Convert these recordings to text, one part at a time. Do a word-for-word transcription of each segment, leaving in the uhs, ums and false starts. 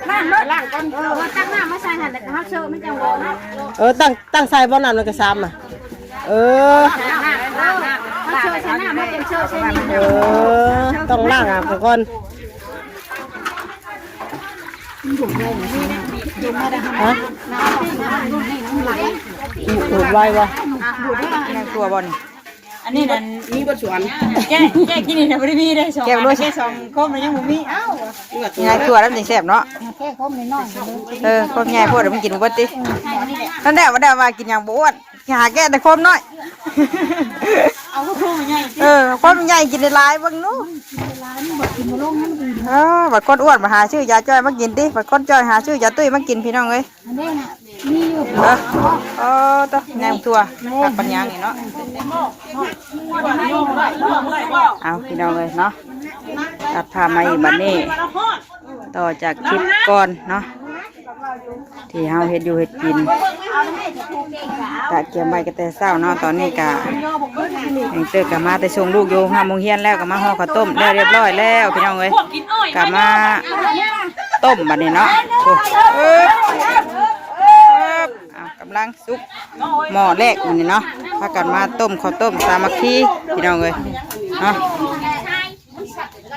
ล้างก่อน เออ ตักน้ำมาใส่หั่นแล้วก็เฮาเสิร์ฟมันจังบ่เนาะ เออ ตั้ง ตั้งใส่บ่อน้ำแล้วก็ซ้ำอ่ะ เออ เฮาเสิร์ฟใส่น้ำมาเป็นเสิร์ฟใส่นี่ เออ ต้องล้างอ่ะก่อน ฮะ ดูดไววะ แม่ครัวบ่นี่ อันนี้นั่น มีบ่สวน แก้ แก้กินนี่นะบ่ได้มีได้สอง แก้บ่รู้ อันได้สองคมแล้วยังบ่มี เอ้า นี่ไงครัวแล้วนี่แซ่บเนาะ แก้คมน้อยๆ เออ คมใหญ่โพดมันกินบ่เบิดติ นั่นแหละว่าได้ว่ากินหยังบ่อ้วน หาแก้แต่คมน้อย เอาคมใหญ่ เออ คมใหญ่กินได้หลายเบิ่งหนู เออ บัดคนอ้วนมาหาซื้อยาจ้อยมากินติ บัดคนจ้อยหาซื้อยาตุ้ยมากินพี่น้องเอ้ย อันนี้น่ะ มีอยู่ เออ เออ ต้องแนมตัว ผักปัญญานี่เนาะ เอาพี่น้องเอ้ยเนาะ ตัดภาพมาอีกบัดนี้ ต่อจากคลิปก่อนเนาะ ที่เฮาเฮ็ดอยู่เฮ็ดกิน กะเตรียมไว้ก็แต่เช้าเนาะ ตอนนี้กะ แม่เติกกะมาแต่ส่งลูกอยู่ห้าโมงเฮียนแล้ว กะมาห่อข้าวต้มแล้วเรียบร้อยแล้วพี่น้องเอ้ย กะมาต้มบัดนี้เนาะ โอ้ เอิบ เอิบ เอากำลังสุกหม้อแรกมื้อนี้เนาะ พากันมาต้มข้าวต้มสามัคคีพี่น้องเอ้ยเนาะ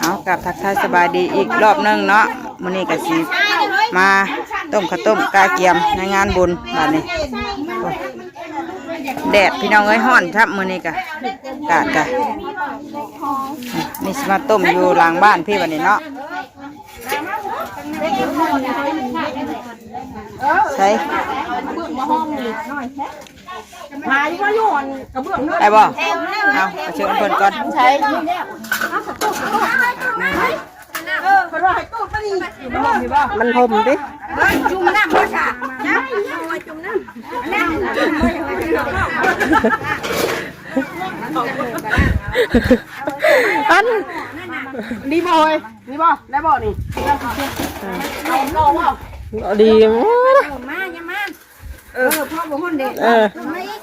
เอากราบทักทายสบายดีอีกรอบหนึ่งเนาะ มื้อนี้กะสิมาต้มข้าวต้มกาเกียมในงานบุญบัดนี้ โอ้ย แดดพี่น้องเอ้ย ฮ้อนครับมื้อนี้กะ กาดกะ นี่สิมาต้มอยู่หลังบ้านพี่บัดนี้เนาะ ใส่ หายมาอยู่อันกระเบื้องเนาะ ได้บ่ เอาไปเชิญเพิ่นก่อน ใช่ เออ เพิ่นว่าให้ตู้ปะนี่ มันห่มดิ จุ่มน้ำบ่จ้ะ จุ่มน้ำ อัน นี่บ่เฮ้ย นี่บ่ ได้บ่นี่ ดี มา อย่ามา เออ พ่อบ่คนเด็ก เออ มาอีก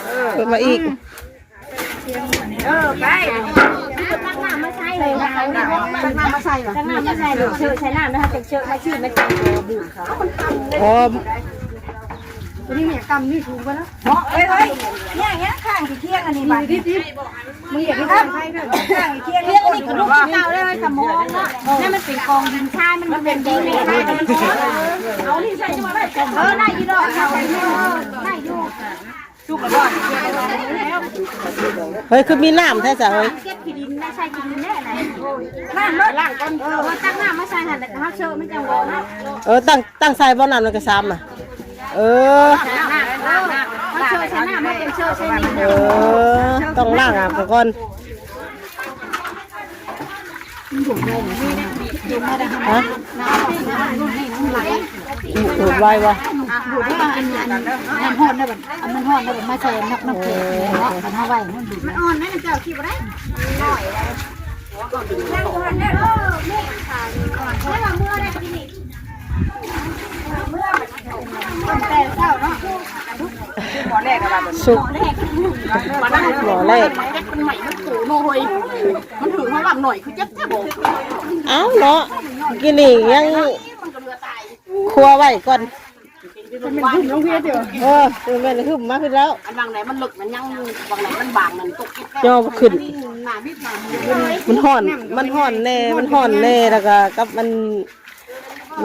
เออ เพิ่มมาอีก เออ ไป ตักน้ำมาใส่เลย ตักน้ำมาใส่ ตักน้ำมาใส่เลย เสิร์ฟใส่น้ำนะคะ เสิร์ฟมาชิมมาชิม อ๋อ ตัวนี้เนี่ยกำนี่ถูกปะนะ เนาะ เฮ้ย เฮ้ย เนี่ย เนี่ย ข้างที่เที่ยงอันนี้ บาดนี้ มึงอยากให้ทำให้ด้วย ข้างที่เที่ยง เที่ยงนี่กระดูกเก่าเลย สมองเนาะ นั่นมันเป็นกองดินทราย มันเป็นดินในทราย เอานี่ใส่จังหวะได้ เออ ได้อยู่ดอก ได้อยู่ เฮ้ย คือมีน้ำแท้จ้ะเฮ้ย เก็บขี้ดิน ไม่ใช่ขี้ดินแน่ไหน ล้างก่อน เออ ตักน้ำมาใส่หั่นแล้วก็เฮาเสิร์ฟมันจังบ่เนาะ เออ ตั้ง ตั้งใส่บ่อน้ำแล้วก็ซ้ำอ่ะ เออ เฮาเสิร์ฟใส่น้ำมาเป็นเสิร์ฟใส่นี่ เออ ต้องล้างอ่ะก่อน ฮะ ดูดไววะ ดูดว่าอัน อัน น้ำฮ้อนนะบัด อันมันฮ้อนนะบัด มาใส่น้ำ น้ำแข็งเนาะ คันเฮาไว้มันดูด มันอ่อนนะ เจ้าคิดบ่ได้ แต่เช้าเนาะ สุก หม้อแรก มันโหย มันถือมาลำหน่อย คือเจ็บแท้บ่ เอ้าเนาะ กินนี่ยังครัวไว้ก่อน มันขึ้นลงเวียนเดียว เออ มันแม่นขึ้นมาขึ้นแล้ว อันบางไหนมันเลิกมันยัง บางไหนมันบางมันตกเก็บแท้ ย่อบ่ขึ้น หน้ามิดหน้ามือ มันฮ้อน มันฮ้อนแน่ มันฮ้อนแน่ แล้วก็กับมัน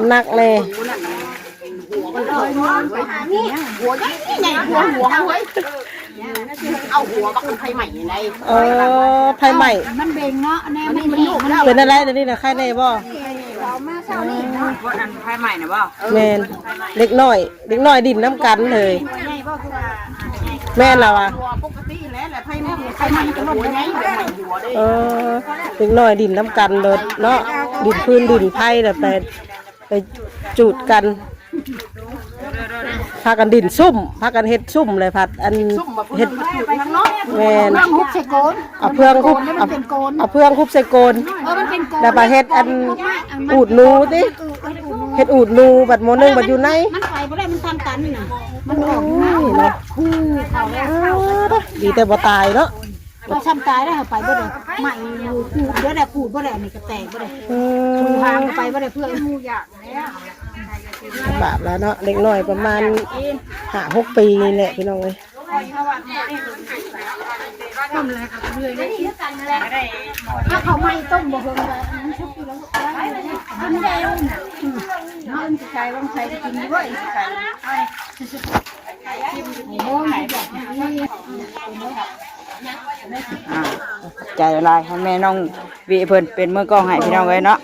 หนักเลย หัวมันเออหัวใหญ่ใหญ่หัวหัวเฮ้ย เอาหัวบักไฟใหม่ยังไง เออ ไฟใหม่ มันเบ่งเนาะแน่มันแห้งมัน เป็นอะไรเดี๋ยวนี้นะ ไข้แน่บ่ เอามาเช้านี้เนาะ ว่าอันไฟใหม่นะบ่ แม่น เด็กน้อย เด็กน้อยดินน้ำกันเลย แม่นแล้ววะ หัวปกติแล้วแหละไฟใหม่ไฟใหม่จะลงยังไงหัวใหญ่หัวเลย เออ เด็กน้อยดินน้ำกันเลยเนาะ ดินพื้นดินไผ่เลยไป ไปจูดกัน พากันดินซุ่ม พากันเฮ็ดซุ่มเลยพัด อัน ซุ่มมาพูด เฮ็ด เรื่อง แม่น เรื่องฮุบใส่โกน เอาเฟืองฮุบ โกนแล้วมันเป็นโกน เอาเฟืองฮุบใส่โกน เออมันเป็นโกน แล้วไปเฮ็ดอัน โกนฮุบมาอันมัน อูดหนูติ เออเออเออ เฮ็ดอูดหนูบัดโมอหนึ่งบัดอยู่ใน มันไปบ่ได้มันทางตันน่ะ มันออกมา โอ้ยเนาะ อืม ดีแต่บ่ตายเนาะ ก็ซ้ำตายได้วไปบ่ได้ ไม่ขูดเด้อได้ขูดบ่ได้ อันนี้ก็แตกบ่ได้ อืม หางก็ไปบ่ได้เพื่อน ลำบากแล้วเนาะ เด็กน้อยประมาณห้าหกปีนี่แหละพี่น้องเอ้ย ถ้าเขาไม่ต้มบ่เพิ่งก็มันชุบอยู่แล้ว มันได้ มันสิใช้ลองใช้กินด้วย สิใช้ อ่า ขอบใจหลายให้แม่น้องวิเพิ่นเป็นมือกล้องให้พี่น้องเอ้ยเนาะ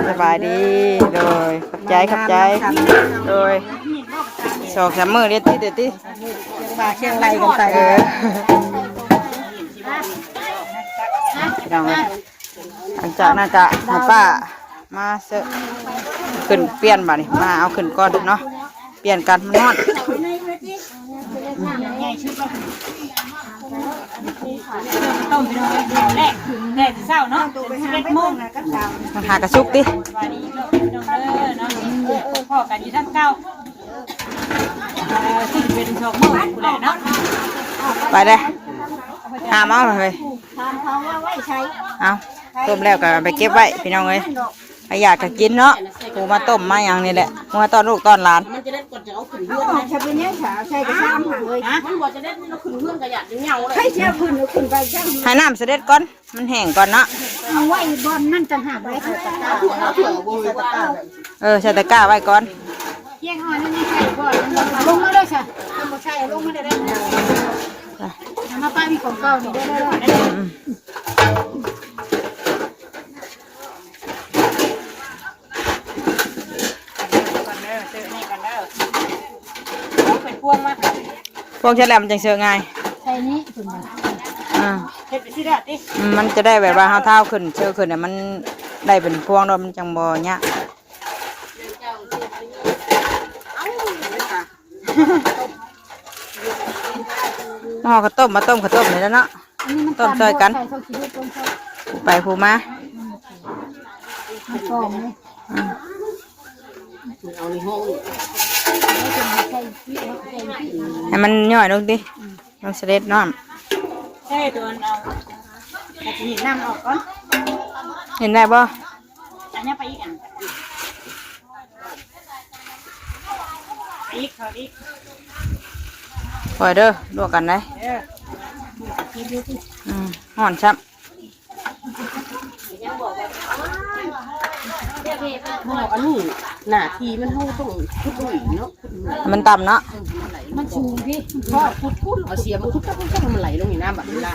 สบายดี โดย ขอบใจ ขอบใจ โดย สองสามมื้อเรียนติดเดี๋ยวติ ปลาเชียงรายกันไป เออ พี่น้องเอ้ย หลังจากนั้นก็ให้ป้ามาเซอะ ขึ้นเปลี่ยนบัดนี้ มาเอาขึ้นก่อนเนาะ เปลี่ยนกัน มันร้อน ต้มพี่น้องเอ้ย แรก แรกเช้าเนาะ สิบเอ็ดโมง มันหากระซุกติ สวัสดีพี่น้องเด้อเนาะ พอกันอยู่ทางเก่า เออ สิเป็นสองมื้อพู้นแหละเนาะ ไปเลย หามเอาเลย ถามเขาว่าไว้ใช้ เอา ต้มแล้วก็ไปเก็บไว้พี่น้องเอ้ย ใครอยากก็กินเนาะ ผู้มาต้มมาหยังนี่แหละ ผู้มาต้อนลูกต้อนหลาน มันจะได้ก่อนจะเอาขึ้นเฮือน เอาใช้เป็นยังไง ใช้กระชามหาเลย มันบอกจะได้เอาขึ้นเฮือนกระยาดเหงาเลย ใครเสียขึ้นเอาขึ้นไปจัง ให้น้ำเสด็จก่อน มันแห้งก่อนเนาะ เอาไว้บอนนั่นต่างหากไว้ เอาเผื่อเอาเผื่อเอาเผื่อใส่ตะกร้า เออ ใส่ตะกร้าไว้ก่อน เยี่ยงอ่อนนี่ใส่ก่อน ลงมาเลยค่ะ เอามาใส่ลงมาได้เลย เอามาป้ามีของเก่านี่ได้เลย อืม ก่อนเด้อ เจอนี่ก่อนเด้อ เอาเป็นพวงมา พวงเสร็จแล้วมันจังเสิร์ฟง่าย ใส่นี้ถึงมา อ่า เฮ็ดไปสิได้ติ อืม มันจะได้แบบว่าเฮาเท้าขึ้นเสิร์ฟขึ้นเนี่ยมันได้เป็นพวงแล้วมันจังบ่ยาก ห่อข้าวต้ม มาต้มข้าวต้มนี่แหละเนาะ อันนี้มัน ต้มซอยกัน ใส่ข้าวขี้เดือดต้มซอย ไปผู้มา มันกรองนี่ อืม เอาในห้องนี่ ให้มันย่อยลงติ ลงเสด็จน้ำ ใช่ ตัวเอา อาจจะหยิบน้ำออกก่อน เห็นได้บ่ อันนี้ไปอีกอัน อีกเขาอีก ปล่อยเด้อ ลวกกันได้ เออ อืม ฮ้อนซ้ำ หม้ออันนี้ หน้าที่มันเฮาต้องขุดลงอีกเนาะ ขุดลง มันต่ำเนาะ เออ มันไหลลง มันสูงพี่ มันพอขุด ขุด เอาเสียมมาขุด ขุด ขุด มันไหลลงอีกน้ำบัดนี้ละ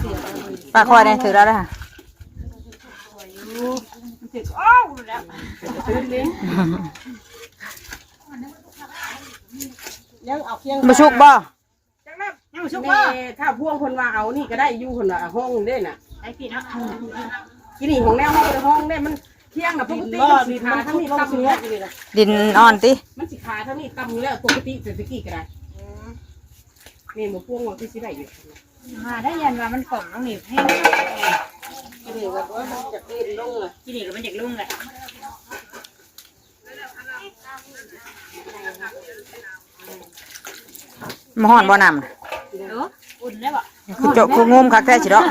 ปลาคอยเนี่ยถือแล้วนะคะ มันถือ อ้าว แล้ว ยังเอาเคียง บ่สุกบ่ จังนั้น ยังบ่สุกบ่ แม่ถ้าพวงเพิ่นว่าเอานี่ก็ได้อยู่ เพิ่นว่าห้องเด้น่ะ ไอ้พี่เนาะ กินนี่ของแนวห้องเลย ห้องเด้มันเที่ยงน่ะ ปกติมันสิขาทางนี้ต่ำอยู่แล้ว ดินอ่อนติ มันสิขาทางนี้ต่ำอยู่แล้ว ปกติแต่ตะกี้ก็ได้ อืม แม่บ่พวงว่าคือสิได้อยู่ มาได้ยันว่ามันกล่องน้องหนิวให้ กินนี่ก็ว่ามันจะเล่นลงอ่ะ กินนี่ก็มันอยากลงแหละ มาฮ้อนบ่น้ำน่ะ โอ้ อุ่นได้บ่ คือโจกคืองมคักแท้สิดอก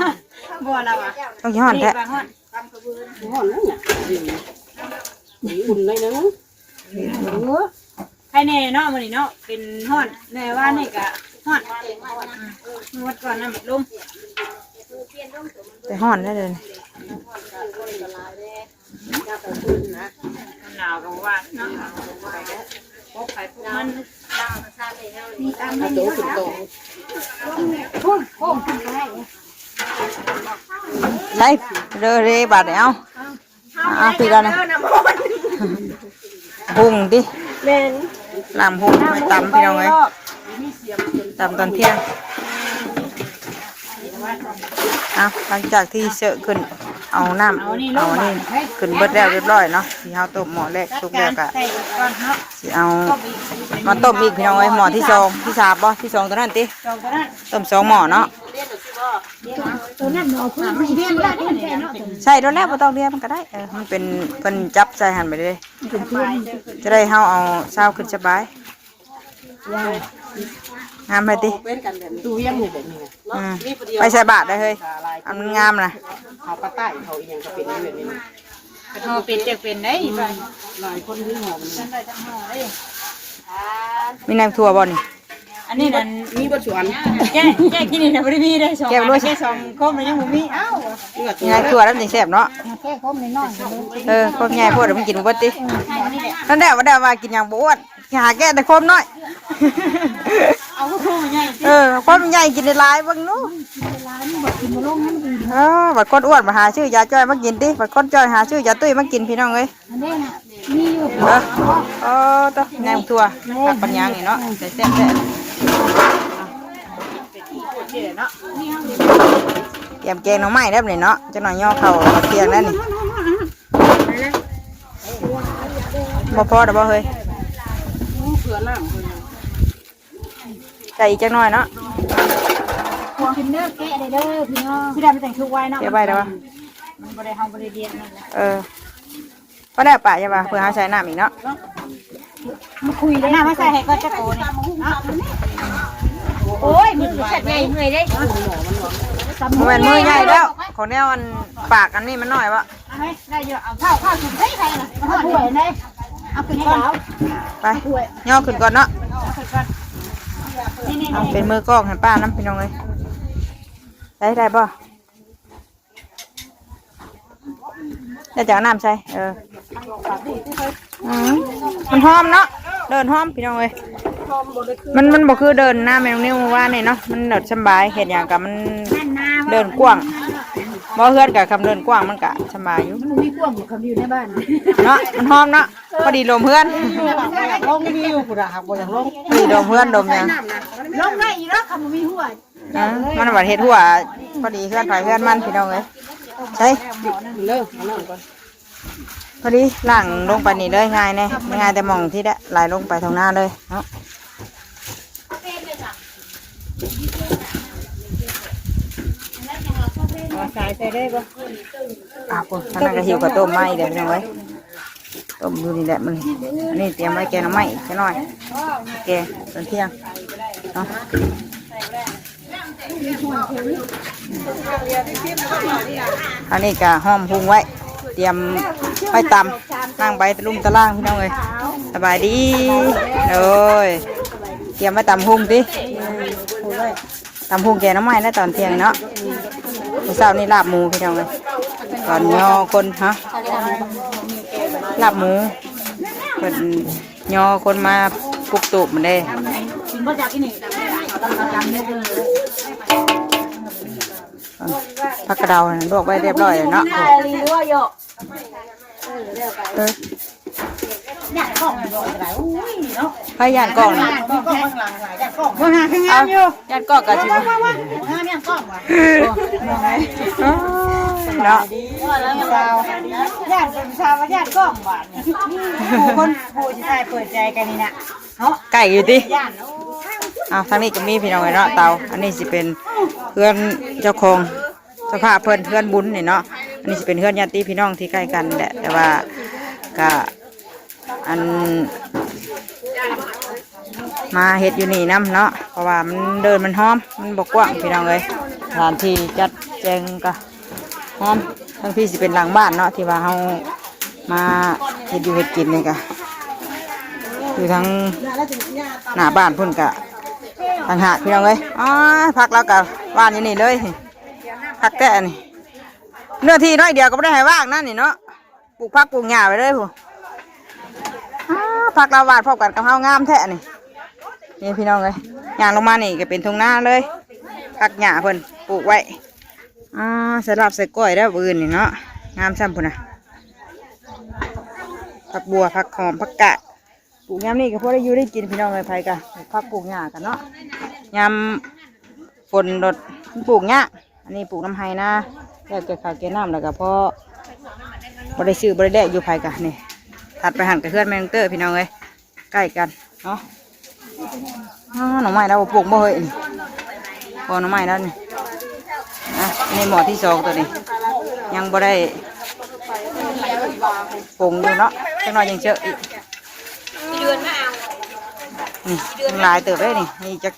บ่ละวะ ต้องสิฮ้อนแท้ นี่ปลาฮ้อน ฮ้อนนั่นน่ะ อุ่นเลยนะ เออ ใครแน่เนาะมื้อนี้เนาะ เป็นฮ้อน แน่ว่านี่ก็ฮ้อน อืม งวดก่อนน้ำลง แต่ฮ้อนได้เลย หนาวก็ว่าเนาะ พวกไข่พวกมัน มีตาม เอาตัวขึ้นโต พุ่นโค้งขึ้นไป ใช่ เด้อเด้บาดเนี่ย เอา เอา เอา ปิดแล้วนะ พุงดิ แม่น ลำพุงไปตำพี่น้องเอ้ย ตำตอนเที่ยง เอา หลังจากที่เสิร์ฟขึ้น เอาน้ำ เอานี่ลง เอานี่ มา ขึ้นเบิดแล้วเรียบร้อยเนาะ ที่เฮาต้มหม้อแรกสุกแล้วก็ ใส่ก่อนเนาะ สิเอามาต้มอีกพี่น้องเอ้ย หม้อที่สอง ที่สามบ่ ที่สองตัวนั้นติ สองตัวนั้น ต้มสองหม้อเนาะ ตัวนั้นเอาขึ้นมาเรียนได้เนาะ ใส่โดนแล้ว บ่ต้องเรียนมันก็ได้ เออ มันเป็น เพิ่นจับใส่หั่นไปเลย จะได้เฮาเอาซาวขึ้นสบาย ย่าง งามเลยติ เป็นกันแบบนี้ ตู้เวียงนี่แบบนี้นะ อืม ไปใส่บาตรได้เฮ้ย อันมันงามนะ เขาปลาใต้เขาอีหยังก็เป็นแบบนี้นะ เขาเป็นจักเป็นได้ หลายคนที่หอม มีน้ำถั่วบ่นี่ อันนี้นั่น มีบทสวน แก้ แก้กินนี่นะ บ่ได้มีได้สอง แก้ อัน ด้วย แก้สองคมแล้วยังบ่มี อ้าว มีน้ำถั่วแล้วมันจังแซ่บเนาะ แก้คมน้อยๆ เออ คมใหญ่โพดเดี๋ยวมันกินบ่เบิดติ นั่นแหละว่าได้ว่ากินหยังบ่อ้วน หาแก้แต่คมน้อย เอาก็คมใหญ่ เออ คมใหญ่กินได้หลายเบิ่งหนู เออ บัดคนอ้วนมาหาซื้อยาจ้อยมากินติ บัดคนจ้อยหาซื้อยาตุ้ยมากินพี่น้องเอ้ย อันนี้น่ะ มีอยู่ เออ เออ ตัวแนมถั่ว ผักปัญญานี่เนาะ แซ่บๆ เตรียมแกงหน่อไม้แล้วนี่เนาะ จักหน่อยย่อเข้าเที่ยงแล้วนี่ บ่พอดอกบ่เฮ้ย ใส่อีกจักหน่อยเนาะ พวงกินเด้อ แกะได้เด้อพี่น้อง ที่ได้มาแต่งชุดไว้เนาะ แกะไว้แล้ววะ มันบ่ได้ เฮาบ่ได้เรียนนั่นแหละ เออ พอแล้วปะ อย่าว่า เพื่อเฮาใส่น้ำอีกเนาะ มาคุยเลย น้ำมาใส่ให้ก่อนจักโกนี่เนาะ โอ้ย มือก็ชัดใหญ่เมื่อยเด้ บ่แม่นมือใหญ่แล้ว ของแนวอันปากอันนี้มันน้อยบ่ เอาให้ได้เยอะ เอาข้าว ข้าวถุงใส่ใครน่ะ เอาถ้วยไหน เอาขึ้นก่อน ไป ย่อขึ้นก่อนเนาะ เอาขึ้นก่อน นี่ๆๆ เอาเป็นมือกล้องให้ป้านำพี่น้องเอ้ย ได้ ได้บ่ ได้จากน้ำใส่ เออ อืม มันหอมเนาะ เดินหอมพี่น้องเอ้ย มัน มันบ่คือเดินหน้าแมวนิ้วว่านี่เนาะ มันเดินสำบาย เฮ็ดหยังก็มันเดินกว้าง บ่เฮือนก็คำเดินกว้างมันก็สำบายอยู่ มันมีกว้างกว่าคำอยู่ในบ้าน เนาะ มันหอมเนาะ พอดีลมเฮือน อยากลงวิวพุ้นน่ะ หากบ่อยากลง พอดีลมเฮือนลมหยัง ลงได้อีกแล้วคำมีหัว อ่ะ มันบัดเฮ็ดหัว พอดีเฮือนไผเฮือนมันพี่น้องเอ้ย ใช่ เลิกเอาน้ำก่อน พอดีล้างลงไปนี่เลย ง่ายแน่ ง่ายแต่หม่องที่ได้ไหลลงไปทางหน้าเลยเนาะ เอาสายใส่ได้บ่ อ่ะ พวกท่านนั้นก็หิวข้าวต้มมาอีกแล้วพี่น้องเอ้ย ต้มอยู่นี่แหละมัน อันนี้เตรียมไว้แกงหน่อไม้อีกจักหน่อย แกงตอนเที่ยงเนาะ อันนี้ก็ห้อมหุงไว้ เตรียมไว้ตำ นั่งไปตะลุมตะล่างพี่น้องเอ้ย สบายดี โอ้ย เตรียมไว้ตำหุงติ ตำหุงแกงหน่อไม้นะตอนเที่ยงเนาะ มื้อเช้านี่ลาบหมูพี่น้องเอ้ย ตอนย่อคนฮะ ลาบหมู เพิ่นย่อคนมาปลุกตูบมันเด้ ผักกะเดาน่ะลวกไว้เรียบร้อยแล้วเนาะ เออ ย่านกล้องบ่ได้ อุ้ยเนาะ ไผย่านกล้องน่ะ ย่านกล้องข้างหลังหลาย ย่านกล้อง บ่หาคืองามอยู่ ย่านกล้องก็สิ งามย่านกล้องว่ะ โอ้ยเนาะ สาว ย่านเป็นสาว ย่านกล้องว่ะ ผู้คนผู้สิถ่ายเปิดใจกันนี่นะ เนาะ ใกล้อยู่ติ ย่าน เอาทางนี้ก็มีพี่น้องเอ้ยเนาะ เตา อันนี้สิเป็นเฮือนเจ้าของ เจ้าภาพเพิ่นเฮือนบุญนี่เนาะ อันนี้สิเป็นเฮือนญาติพี่น้องที่ใกล้กันแหละ แต่ว่าก็ อัน มาเฮ็ดอยู่นี่นำเนาะ เพราะว่ามันเดินมันหอม มันบ่กว้างพี่น้องเอ้ย สถานที่จัดแจงก็หอม ทั้งพี่สิเป็นหลังบ้านเนาะ ที่ว่าเฮามาเฮ็ดอยู่เฮ็ดกินนี่ก็ อยู่ทางหน้าบ้านพุ่นก็ต่างหากพี่น้องเอ้ย อ๋อ ผักลาวก็หว่านอยู่นี่เลย ผักแท้อันนี้ เนื้อที่น้อยเดียวก็บ่ได้ให้ว่างนั่นนี่เนาะ ปลูกผักปลูกหญ้าไปเลยพุ้น อ้า ผักลาวหว่านพร้อมกันกับเฮางามแท้นี่ นี่พี่น้องเอ้ย ย่างลงมานี่ก็เป็นทุ่งนาเลย ผักหญ้าเพิ่นปลูกไว้ อ่า ใส่ลาบใส่ก้อยได้อมื้ออื่นนี่เนาะ งามซ้ำพุ้นน่ะ ผักบัว ผักหอม ผักกาด ปลูกยามนี้ก็พอได้อยู่ได้กินพี่น้องเอ้ย ไผก็ปลูกผักปลูกหญ้ากันเนาะ ยามฝนโลดปลูกหญ้า อันนี้ปลูกนำไฮ่นา แล้วแก่ข้าวแก่น้ำแล้วก็พอบ่ได้ซื้อบ่ได้แลกอยู่ ไผก็นี่ ถัดไปหั่นก็เฮือนแม่น้องเตอร์พี่น้องเอ้ย ใกล้กันเนาะ อ๋อ หน่อไม้ลาวบ่ปลูกบ่เฮ้ยนี่ พอหน่อไม้ลาวนี่ อ่ะ นี่หม้อที่สองตัวนี้ ยังบ่ได้ปรุงอยู่เนาะ จักหน่อยยังเจออีก นี่หลายเติบเลยนี่ นี่จัก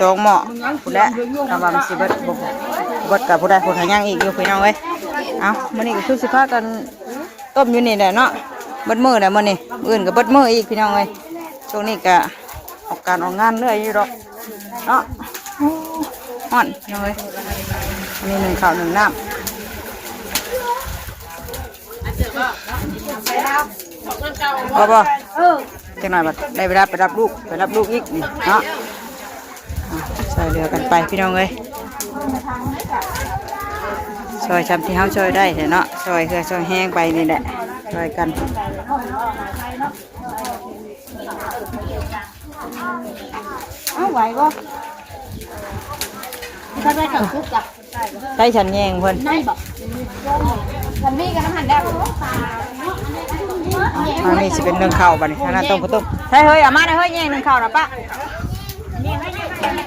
สองหม้อพุ้นแหละ กะว่ามันสิเบิดบ่ เบิดกะผู้ใดผู้หายังอีกอยู่พี่น้องเอ้ย เอ้า มื้อนี้ก็คือสิพากันต้มอยู่นี่แหละเนาะ เบิดมื้อแหละมื้อนี้ มื้ออื่นก็เบิดมื้ออีกพี่น้องเอ้ย ช่วงนี้ก็ออกการออกงานเรื่อยอยู่ดอกเนาะ โอ้ ฮ้อนพี่น้องเอ้ย อันนี้หนึ่งข้าวหนึ่งน้ำ พอบ่ เออ จังหน่อยบัดได้เวลาไปรับลูก ไปรับลูกอีกนี่เนาะ อ่ะ ช่วยเหลือกันไปพี่น้องเอ้ย ช่วยซำที่เฮาช่วยได้แหละเนาะ ช่วยเฮือช่วยแฮงไปนี่แหละ ช่วยกัน เอาไหวบ่ ถ้าได้ข้าวสุกจ้ะ ใส่ฉันแยงเพิ่น ได้บ่ ฉันมีกับน้ำหั่นแล้ว อันนี้สิเป็นหนึ่งข้าวบัดนี้ ทางนั้นต้มข้าวต้ม ใช่เฮ้ย เอามาเลยเฮ้ย แยงหนึ่งข้าวนะป้า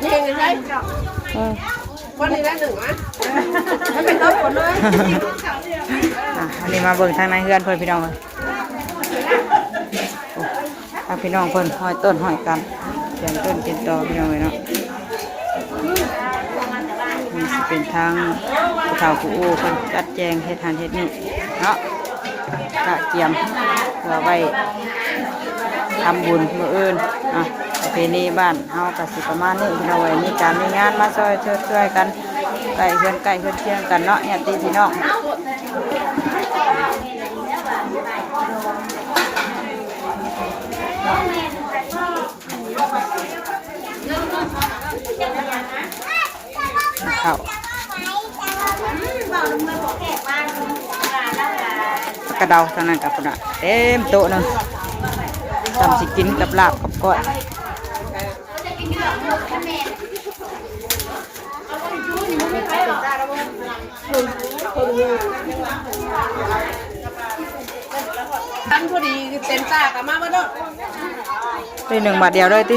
เองไง เออ วันนี้ได้หนึ่งอ่ะ มันเป็นต้นผลเลย อ่ะ อันนี้มาเบิ่งทางในเฮือนเพิ่นพี่น้องเอ้ย ทางพี่น้องเพิ่นห้อยต้นห้อยกัน เตรียมต้นเตรียมตอพี่น้องเอ้ยเนาะ นี่สิเป็นทางผู้เฒ่าผู้โอ้เพิ่นจัดแจงเฮ็ดหั้นเฮ็ดนี่เนาะ กะเตรียมเพื่อไว้ทำบุญมื้ออื่น อ่ะ ประเพณีบ้านเฮากะสิประมาณนี้พี่น้องเอ้ย มีการมีงานมาช่วยช่วยช่วยกัน ใกล้เฮือนใกล้เฮือนเคียงกันเนาะ ญาติพี่น้อง ข้าว กระเดาทางนั้นกับพุ้นน่ะ เต็มโต๊ะหนึ่ง ตำสิกินกับลาบกับก้อย ทันพอดีเต็มตากลับมาบ่เนาะ ได้หนึ่งบาทเดียวเลยติ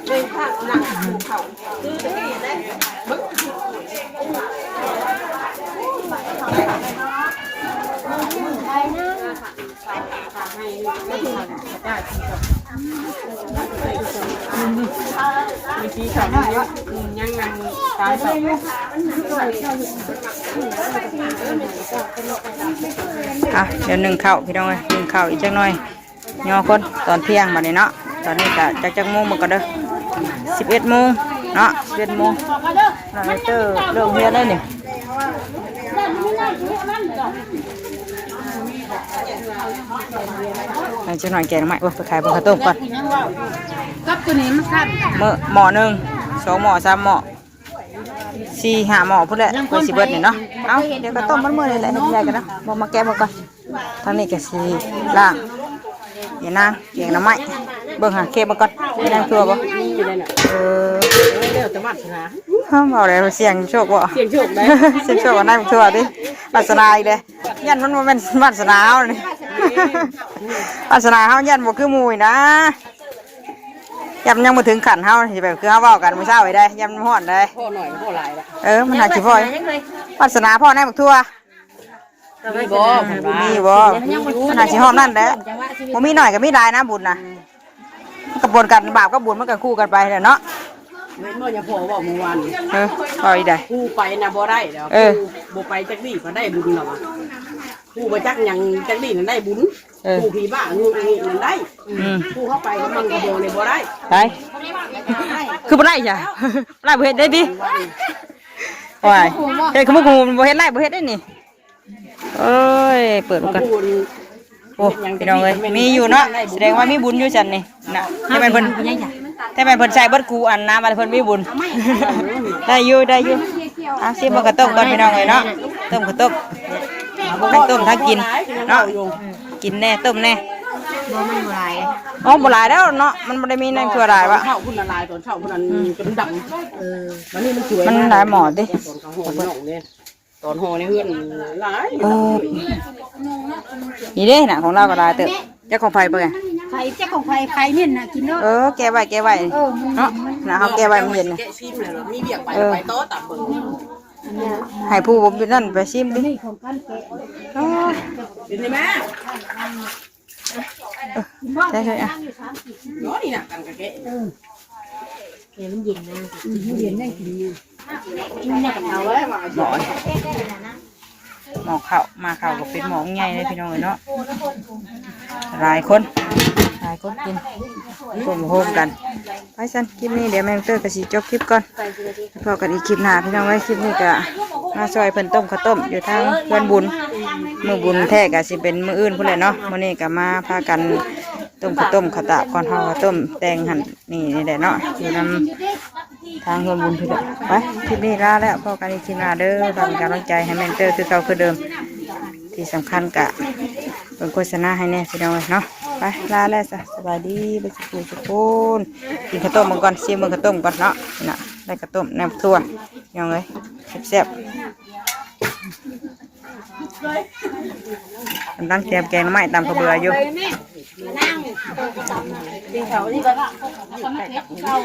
เดินข้างหลังภูเขา อ่ะ เดี๋ยวนึ่งข้าวพี่น้องเอ้ย นึ่งข้าวอีกจักหน่อย ย่อคนตอนเที่ยงบัดนี้เนาะ ตอนนี้ก็จักจักโมงมันก็เด้อ สิบเอ็ดโมงเนาะ สิบเอ็ดโมง น้องเอเตอร์เลิกเรียนแล้วนี่ เอาจักหน่อยแกงหน่อไม้ โอ้ย ไปขายบ่ข้าวต้มก่อน กับตัวนี้มันสั้น มื้อหม้อหนึ่ง สองหม้อ สามหม้อ สี่ห้าหม้อพุ้นแหละ กว่าสิเบิดนี่เนาะ เอ้า เดี๋ยวก็ต้มมันมื้อนี่แหละ เฮ็ดใหญ่กันเนาะ บ่มาแกะบ่ก่อน ทางนี้ก็สิล้าง เดี๋ยวนางแกงหน่อไม้ เบิ่งหาเก็บมาก่อน มีนางทั่วบ่ นี่อยู่ได้น่ะ เออ เดี๋ยวจะวาสนา เฮาเว้าแล้วเสี่ยงโชคบ่ เสี่ยงโชคได้ เสี่ยงโชคกับนางทั่วติ วาสนาอีกเด้ ยันมันบ่แม่นวาสนาเฮานี่ วาสนาเฮายันบ่คือหมู่อีกนะ ยันมันยังบ่ถึงขั้นเฮาสิแบบคือเฮาเว้ากันมื้อเช้าอีกได้ ยันมันฮ้อนได้ พ่อหน่อยก็พ่อหลายละ เออ มันหาสิพ่อ วาสนาพ่อนางบักทั่ว มีบ่ มีบ่ มันหาสิฮ้อนนั่นแหละ บ่มีน้อยก็มีหลายนะบุญนะ มันกระบวนการบาปกับบุญมันก็คู่กันไปแหละเนาะ แม่นบ่ ยาพ่อบอกเมื่อวานนี่ เออ เอาอีกได้ ผู้ไปนะบ่ได้ดอก เออ ผู้บ่ไปจักดีก็ได้บุญหรอกวะ ผู้บ่จักหยังจักดีนั่นได้บุญ เออ ผู้ผีบ้างูอีนี่นั่นได้ อืม ผู้เข้าไปกับมันกระโบนี่บ่ได้ ไป คือบ่ได้จ้ะ บ่ได้บ่เฮ็ดได้ติ ว้าย เฮ็ดคือบ่ฮู้บ่เฮ็ดได้บ่เฮ็ดได้นี่ เอ้ย เปิดดูกัน โอ้ พี่น้องเอ้ย มีอยู่เนาะ แสดงว่ามีบุญอยู่จันนี่นะ แต่แม่นเพิ่น แต่แม่นเพิ่นใส่เบิดคู่อันนะ ว่าเพิ่นมีบุญ ได้อยู่ ได้อยู่ อ่ะ ซิมเบิ่งข้าวต้มก่อนพี่น้องเอ้ยเนาะ ต้มข้าวต้ม ทั้งต้มทั้งกินเนาะ กินแน่ ต้มแน่ บ่ มันบ่หลาย อ๋อ บ่หลายแล้วเนาะ มันบ่ได้มีแนวทั่วหลายวะ ตอนเช้าพุ้นละหลาย ตอนเช้าพุ้นอัน อืม จนดำ เออ วันนี้มันสวย มันหลายหม้อติ ตอนเขาห่อน้องเนี่ย ตอนห่อในเฮือนหลาย เออ นี่เด้น่ะ ของเราก็หลายเติบ จักของไผเบิ่งอะ ไผจักของไผ ไผนี่น่ะกินเนาะ เออ แกะไว้ แกะไว้ เออ มัน เนาะ น่ะ เฮาแกะไว้มันเย็นน่ะ แกะซิมเลยเหรอ มีเวียกไป เออ ไปต่อตามเบิ่ง ให้ผู้บ่อยู่นั่นไปชิมดิ โอ้ย เป็นไงแม่ ใช่ใช่อ่ะ เนาะนี่นะกันกะเกะ เดี๋ยวมันเย็นนะ มันเย็นได้กินเนี่ย หม้อข้าวมาข้าวก็เป็นหม้อใหญ่เลยพี่น้องเอ้ยเนาะ หลายคน หลายคนกินร่วมโฮมกัน ไปซั่นคลิปนี้เดี๋ยวแม่เตอร์ก็สิจบคลิปก่อน พอกันอีกคลิปหน้าพี่น้องเอ้ย คลิปนี้ก็มาซอยเพิ่นต้มข้าวต้มอยู่ทางเพื่อนบุญ มื้อบุญแท้ก็สิเป็นมื้ออื่นพู้นแหละเนาะ มื้อนี้ก็มาพากันต้มข้าวต้มข้าวตากก่อน ห่อข้าวต้มแต่งหั่น นี่นี่แหละเนาะ อยู่นำทางเพื่อนบุญพี่น้อง ไป คลิปนี้ลาแล้ว พอกันอีกคลิปหน้าเด้อ ฝากเป็นกำลังใจให้แม่เตอร์คือเก่าคือเดิม ที่สำคัญก็เบิ่งโฆษณาให้แน่พี่น้องเอ้ยเนาะ ไป ลาแล้วจ้ะ สบายดีเบิ่งสุขสุขคน กินข้าวต้มมันก่อน ชิมเบิ่งข้าวต้มก่อนเนาะ นี่นะ ได้ข้าวต้มน้ำถั่ว พี่น้องเอ้ย แซ่บๆ กำลังเตรียมแกงหน่อไม้ตำข้าวเบื่ออยู่ กินข้าวนี่ก่อนละ ข้าว